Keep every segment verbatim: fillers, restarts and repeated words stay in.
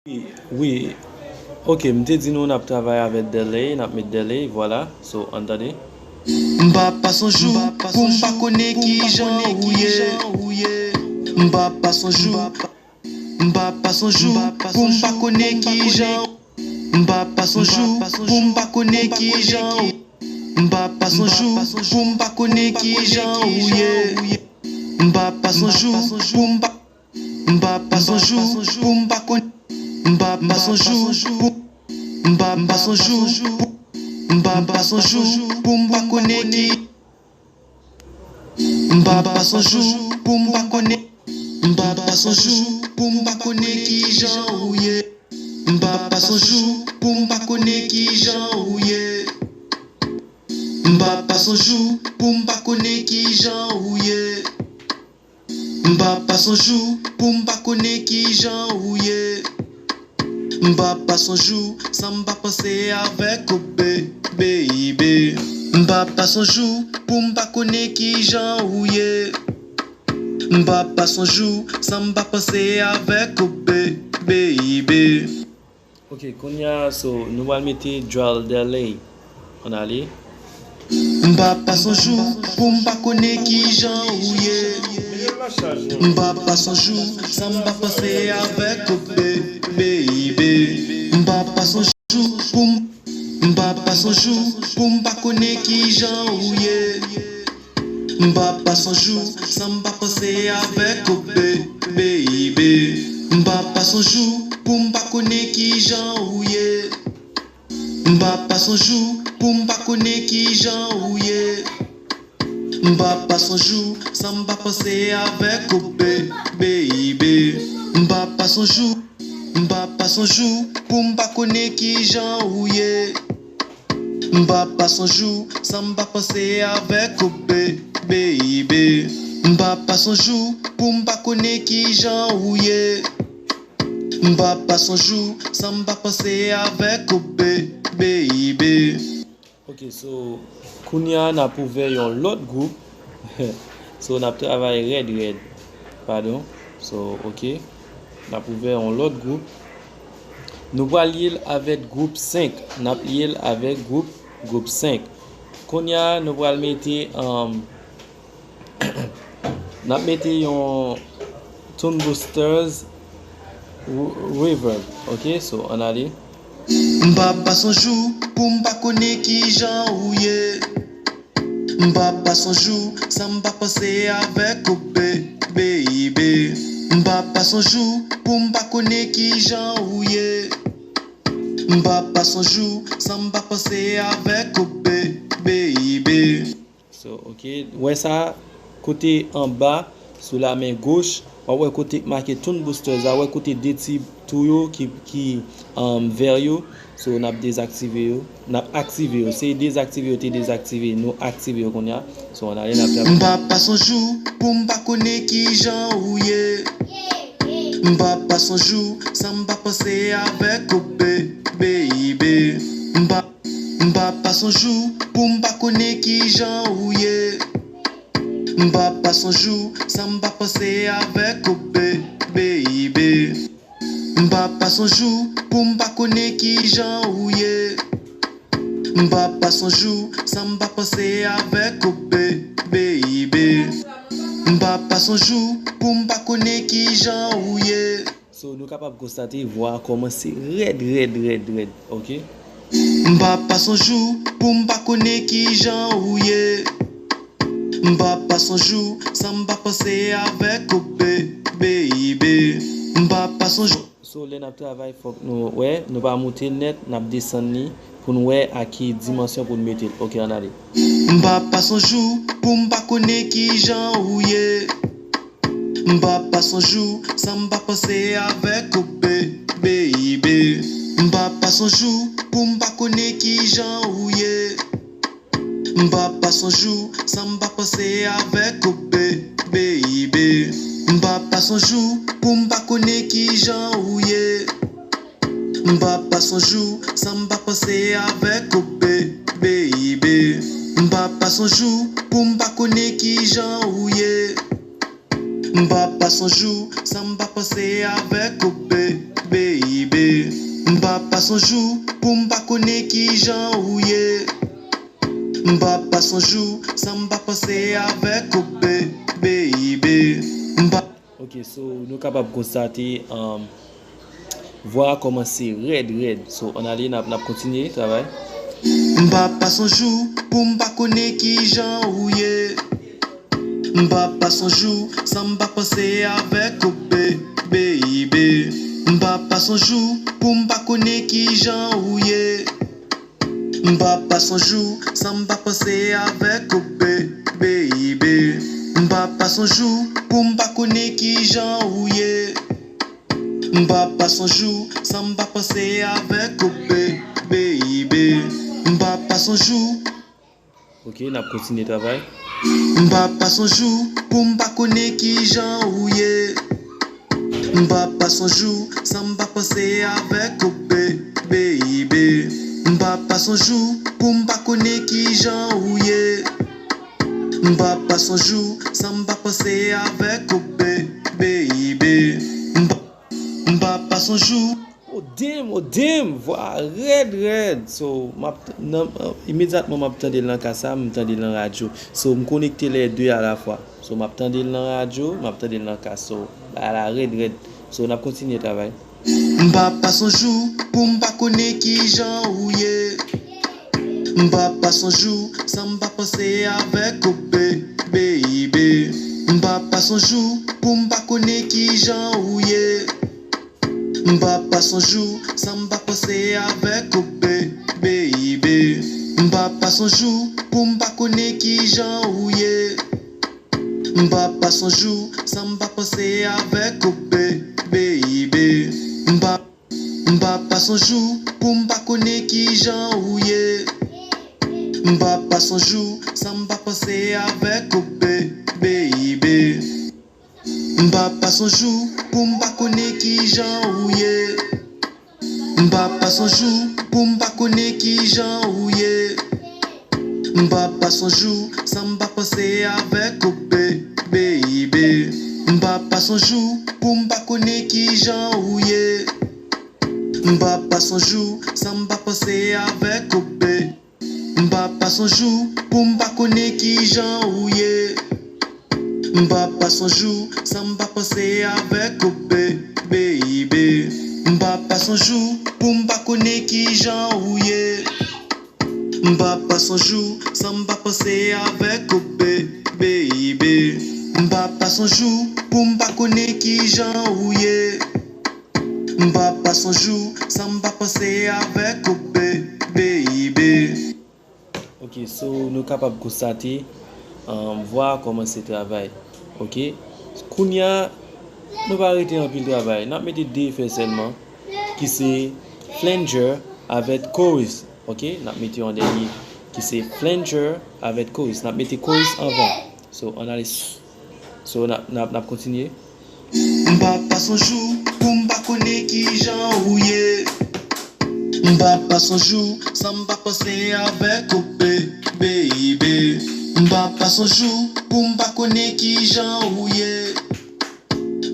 Wi, wi. Ok, m te di nou n ap travay avèk delay, n ap met delay, vwala. So, ann tande. M pa pas yon jou pou m pa konnen kijan ou ye. M pa pas yon jou, m pa pas yon jou pou m pa konnen kijan. M pa pas yon jou pou m pa konnen kijan ou. M pa pas yon jou pou m pa konnen kijan ou ye. M pa pas yon jou pou m pa M pa pas yon jou pou m pa kon M pa pas yon jou pou M pa pas yon jou pou M pa pas yon jou pou m pa konnen ki M pa pas yon jou pou m pa konnen M pa pas yon jou pou m pa konnen kijan ou ye. M pa pas yon jou pou m pa konnen kijan ou ye. M pa pas yon jou pou m pa konnen kijan ou ye. M pa pas yon jou pou m pa konnen kijan ou ye. M pa pas yon jou san m pa panse avèk ou, be- baby. M pa pas yon jou pou m pa konnen kijan ou ye. M pa pas yon jou san m pa panse avèk ou, be- baby. Ok, kounye a, so, nou pral mete drawl delay. Ann ale. M pa pas yon jou pou m pa konnen kijan ou ye. M pa pas yon jou san m pa panse avèk ou, be- baby. M pa pas yon jou pou m M pa pas yon jou pou m pa konnen kijan ou ye. M pa pas yon jou san m pa panse avèk ou, be- baby. M pa pas yon jou pou m pa konnen kijan ou ye. M pa pas yon jou pou m pa konnen kijan ou ye. M pa pas yon jou san m pa panse avèk ou, be- baby. M pa pas yon jou, m pa pas yon jou pou m pa konnen kijan ou ye. M pa pas yon jou san m pa panse avèk ou, be- baby. M pa pas yon jou pou m pa konnen kijan ou ye. M pa pas yon jou san m pa panse avèk ou, be- baby. Ok, so, kounye a n ap ouvè yon lòt gwoup. So, n ap travay rèd, rèd. Padon. So, ok. N ap ouvè yon lòt gwoup. Nou pral lye l avèk gwoup senk. N ap lye l avèk gwoup, gwoup senk. Kounye a, nou pral mete, um, n ap mete yon Tone Boosters Re- Reverb. Ok, so, ann ale. M pa pas yon jou pou m pa konnen kijan ou ye. M pa pas yon jou san m pa panse avèk ou, be- baby. M pa pas yon jou pou m pa konnen kijan ou ye. M pa pas yon jou san m pa panse avèk ou, be- baby. So, ok. Wè sa, kote anba, sou la men goch, w ap wè kote k make Tone Boosters la, wè kote de ti tou yo ki, ki, um, vè yo. So, n ap dezaktive yo. N ap aktive yo. Se dezaktive yo te dezaktive, nou aktive yo kounye a. So, ann ale, n ap fè. M pa pas yon jou pou m pa konnen kijan ou ye. M pa pas yon jou san m pa panse avèk ou, be- baby. M pa M pa pas yon jou pou m pa konnen kijan ou ye. M pa pas yon jou san m pa panse avèk ou, be- baby. M pa pas yon jou pou m pa konnen kijan ou ye. M pa pas yon jou san m pa panse avèk ou, be- baby. M pa pas yon jou pou m pa konnen kijan ou ye. So, nou kapab konstate vwa a kòmanse rèd, rèd, rèd, rèd, ok? M pa pas yon jou pou m pa konnen kijan ou ye. M pa pas yon jou san m pa panse avèk ou, be- baby. M pa pas yon jou. So, lè n ap travay, fòk nou wè, nou pa moute l nèt, n ap desann li pou n wè a ki dimansyon pou n mete l. Ok, ann ale. M pa pas yon jou pou m pa konnen kijan ou ye. M pa pas yon jou san m pa panse avèk ou, be- baby. M pa pas yon jou pou m pa konnen kijan ou ye. M pa pas yon jou san m pa panse avèk ou, be- baby. M pa pas yon jou pou m pa konnen kijan ou ye. M pa pas yon jou san m pa panse avèk ou, be- baby. M pa pas yon jou pou m pa konnen kijan ou ye. M p ap pase yon jou san m pa panse avèk ou, be- baby. M p ap pase yon jou pou m pa konnen kijan ou ye. M p ap pase yon jou san m pa panse avèk ou, be- baby. M p ap Ok, so nou kapab konstate, um, vwa a kòmanse rèd, rèd. So, ann ale, n ap, n ap kontinye travay. M p ap pase yon jou pou m pa konnen kijan ou ye. M p ap pase yon jou san m pa panse avèk ou, be- baby. M p ap pase yon jou pou m pa konnen kijan ou ye. M p ap pase yon jou san m pa panse avèk ou, be- baby. M p ap pase yon jou pou m pa konnen kijan ou ye. M p ap pase yon jou san m pa panse avèk ou, be- baby. M p ap pase yon jou Ok, n ap kontinye travay. M p ap pase yon jou pou m pa konnen kijan ou ye. M p ap pase yon jou san m pa panse avèk ou, be- baby. M p ap pase yon jou pou m pa konnen kijan ou ye. M p ap pase yon jou san m pa panse avèk ou, be- baby. M p- M p ap pase yon jou Oh damn, oh damn, vwa rèd rèd. So, m ap, nan, imedyatman m ap tande l nan kas la, m tande l nan radyo. So, m konekte lè de alafwa. So, m ap tande l nan radyo, m ap tande l nan kas. So, bagay la rèd rèd. So, n ap kontinye travay. M p ap pase yon jou pou m pa konnen kijan ou ye. M p ap pase yon jou san m pa panse avèk ou, be- baby. M p ap pase yon jou pou m pa konnen kijan ou ye. M p ap pase yon jou san m pa panse avèk ou, be- baby. M p ap pase yon jou pou m pa konnen kijan ou ye. M p ap pase yon jou san m pa panse avèk ou, be- baby. M p ap, m p ap pase yon jou pou m pa konnen kijan ou ye. M p ap pase yon jou san m pa panse avèk ou, be- baby. M p ap pase yon jou pou m pa konnen kijan ou ye. M p ap pase yon jou pou m pa konnen kijan ou ye. M p ap pase yon jou san m pa panse avèk ou, be- baby. M p ap pase yon jou pou m pa konnen kijan ou ye. M p ap pase yon jou san m pa panse avèk ou, be- M p ap pase yon jou pou m pa konnen kijan ou ye. M p ap pase yon jou san m pa panse avèk ou, be- baby. M p ap pase yon jou pou m pa konnen kijan ou ye. M p ap pase yon jou san m pa panse avèk ou, be- baby. M p ap pase yon jou pou m pa konnen kijan ou ye. M p ap pase yon jou san m pa panse avèk ou, be- baby. Ok, so nou kapab konstate, um, vwa a kòmanse travay. Ok, kounye a, nou pa rete anpil travay. N ap mete de efè sèlman, ki se flanger avèk chorus. Ok, n ap mete yon dènye, ki se flanger avèk chorus. N ap mete chorus anvan. So, ann ale s- So, n ap, n ap, n ap kontinye. M p ap pase yon jou pou m pa konnen kijan ou ye. M p ap pase yon jou san m pa panse avèk ou, be- baby. M p ap pase yon jou pou m pa konnen kijan ou ye.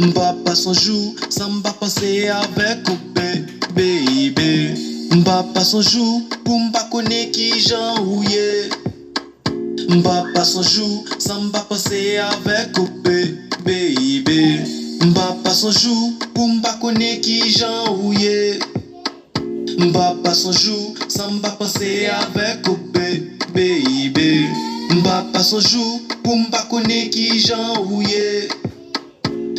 M p ap pase yon jou san m pa panse avèk ou, be- baby. M p ap pase yon jou pou m pa konnen kijan ou ye. M p ap pase yon jou san m pa panse avèk ou, be- baby. M p ap pase yon jou pou m pa konnen kijan ou ye. M p ap pase yon jou san m pa panse avèk ou, be- baby. M p ap pase yon jou pou m pa konnen kijan ou ye.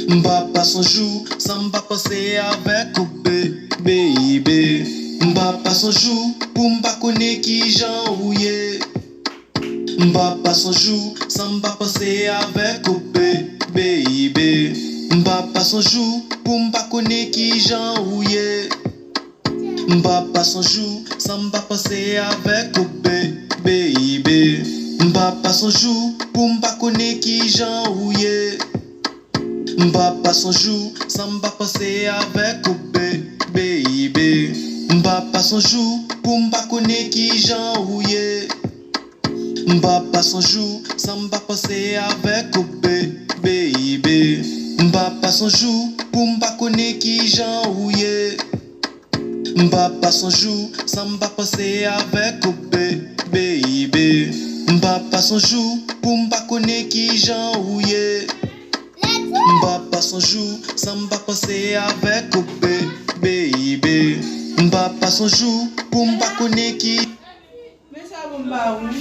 M p ap pase yon jou san m pa panse avèk ou, be- baby. M p ap pase yon jou pou m pa konnen kijan ou ye. M p ap pase yon jou san m pa panse avèk ou, be- baby. M p ap pase yon jou pou m pa konnen kijan ou ye. M p ap pase yon jou san m pa panse avèk ou, be- baby. M p ap pase yon jou pou m pa konnen kijan ou ye. M p ap pase yon jou san m pa panse avèk ou, be- baby. M p ap pase yon jou pou m pa konnen kijan ou ye. M p ap pase yon jou san m pa panse avèk ou, be- Pas yon jou pou m pa konnen kijan ou ye. M pa pas yon jou san m pa panse avèk ou, baby. M pa pas yon jou pou m pa konnen kijan ou ye. M pa pas yon jou san m pa panse avèk ou, baby. M pa pas yon jou pou m pa konnen ki. Men sa bon ba ou.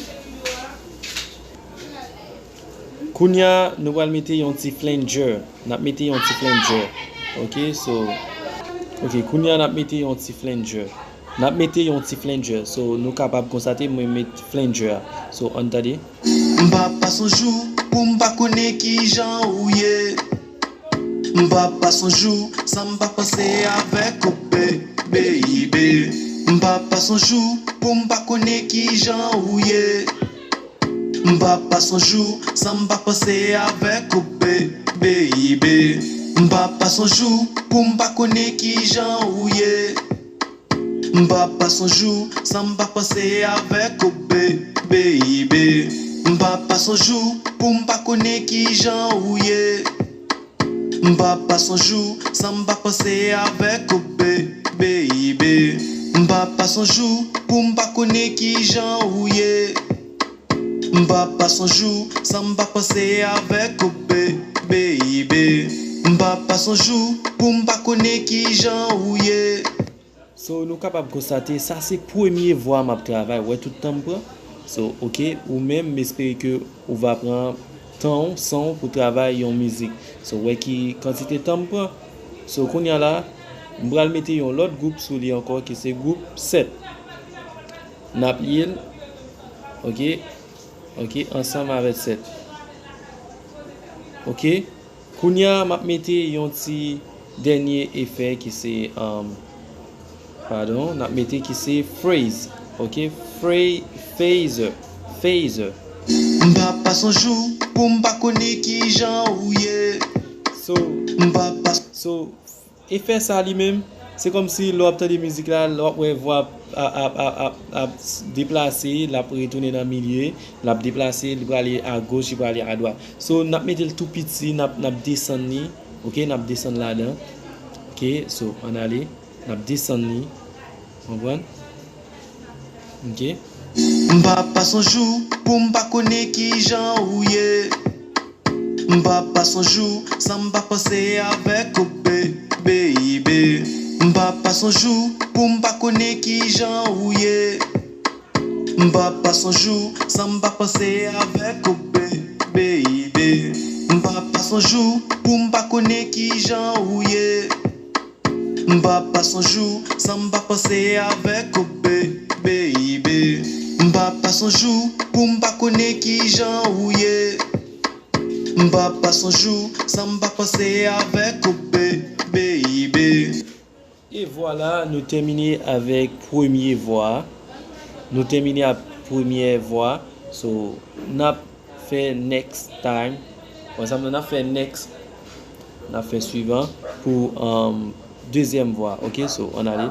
Kounye a, nou pral mete yon ti flanger. N ap mete yon ti flanger. Ok, so. Ok, kounye a, n ap mete yon ti flanger. N ap mete yon ti flanger. So, nou kapab konstate, mwen met flanger a. So, ann tande. M pa pas yon jou pou m pa konnen kijan ou ye. M pa pas yon jou san m pa panse avèk ou, baby. M pa pas yon jou pou m pa konnen kijan ou ye. M pa pas yon jou san m pa panse avèk ou, baby. M pa pas yon jou pou m pa konnen kijan ou ye. M pa pas yon jou san m pa panse avèk ou, baby. M pa pas yon jou pou m pa konnen kijan ou ye. M pa pas yon jou san m pa panse avèk ou, baby. M pa pas yon jou pou m pa konnen kijan ou ye. M pa pas yon jou san m pa panse avèk ou, baby. M pa pas yon jou pou m pa konnen kijan ou ye. So, nou kapab konstate, sa se premye vwa m ap travay. Wè tout tan m pran. So, ok, ou menm, m espere ke ou va pran tan w, san w pou travay yon mizik. So, wè ki kantite tan m pran. So, kounye a la, m pral mete yon lòt gwoup sou li ankò, ki se gwoup sèt. N ap li l. Ok. Ok, ansanm avèk sèt. Ok. Kounye a, m ap mete yon ti dènye efè ki se, um, padon, n ap mete ki se phrase. Ok, phra-, phaser, phaser. M pa pas yon jou pou m pa konnen kijan ou ye. So, m pa pas. So, efè sa li menm, se kòmsi lè w ap tande mizik la, lè w ap wè vwa ap, ap, ap, ap, ap, ap deplase, l ap retounen nan milye, l ap deplase, li prale agoch, li prale adwat. So, n ap mete l tou piti, n ap, n ap desann li, ok, n ap desann ladan. Ok, so, ann ale, n ap desann li, konprann? Ok. M pa pas yon jou pou m pa konnen kijan ou ye. M pa pas yon jou san m pa panse avèk ou, baby. M pa pas yon jou pou m pa konnen kijan ou ye. M pa pas yon jou san m pa panse avèk ou, baby. M pa pas yon jou pou m pa konnen kijan ou ye. M pa pas yon jou san m pa panse avèk ou, baby. M pa pas yon jou pou m pa konnen kijan ou ye. M pa pas yon jou san m pa panse avèk ou, baby. E vwala, nou tèmine avèk premye vwa. Nou tèmine ak premye vwa. So, n ap fè next time. Bon, sa vle n ap fè next. N ap fè swivan pou, um, dezyèm vwa. Ok, so, ann ale.